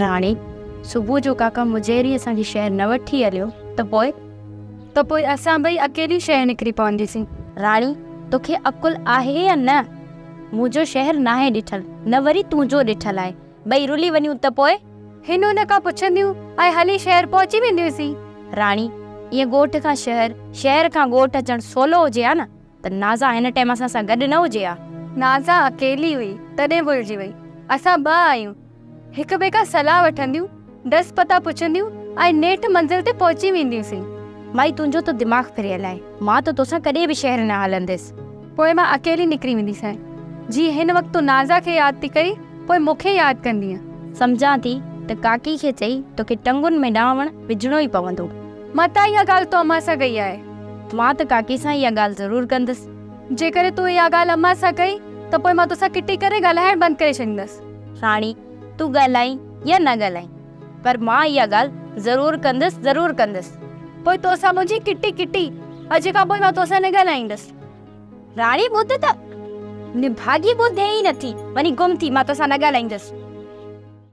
راڻي، صبح جو ڪاڪا مجيري اسان کي شهر نه وٺي هليو ته پوء؟ ته پوء اسان ٻئي اڪيليون شهر نڪري پونديسين. راڻي، توکي عقل آهي يا نه؟ منهنجو شهر ناهي ڏٺل، نه وري تنهنجو ڏٺل آهي. ٻئي رلي وڃون ته پوء؟ هن ان کان پڇنديون ۽ هلي شهر پهچي وينديونسين. راڻي، ائين ڳوٺ کان شهر، شهر کان ڳوٺ اچڻ سولو هجي ها نه ته نازان هن ٽيم اسان سان گڏ نه هجي ها. نازان اڪيلي هئي، تڏهن ڀلجي وئي. اسان ٻه آهيون. هڪ ٻئي کان صلاح وٺنديون، ڏس پتا پڇنديون ۽ نيٺ منزل تي پهچي وينديونسين. مائي تنهنجو ته دماغ ڦريل آهي. مان ته توسان ڪڏهن به شهر نه هلنديس. پوء مان اڪيلي نڪري وينديسانء. جي هن وقت تون نازا کي ياد ٿي ڪرين، پوء مون کي ياد ڪندينء. سمجهان ٿي ته ڪاڪي کي چئي توکي ٽنگن ۾ ڏانوڻ وجهڻو ئي پوندو. متان اها ڳالهه تو امان سان ڪئي آهي. مان ته ڪاڪي سان اها ڳالهه ضرور ڪندس. جيڪڏهن تو اها ڳالهه امان سان ڪئي ته پوء مان توسان ڪٽي ڪري ڳالهائڻ بند ڪري ڇڏيندس. راڻي، تون ڳالهائين يا نه ڳالهائين، پر مان اها ڳالهه ضرور ڪندس، ضرور ڪندس. پوء توسان منهنجي ڪٽي ڪٽي، اڄ کان پوء مان توسان نه ڳالهائيندس. راڻي، ٻڌ ته. نڀاڳي ٻڌي ئي نٿي، وڃي گم ٿي، مان توسان نه ڳالهائيندس.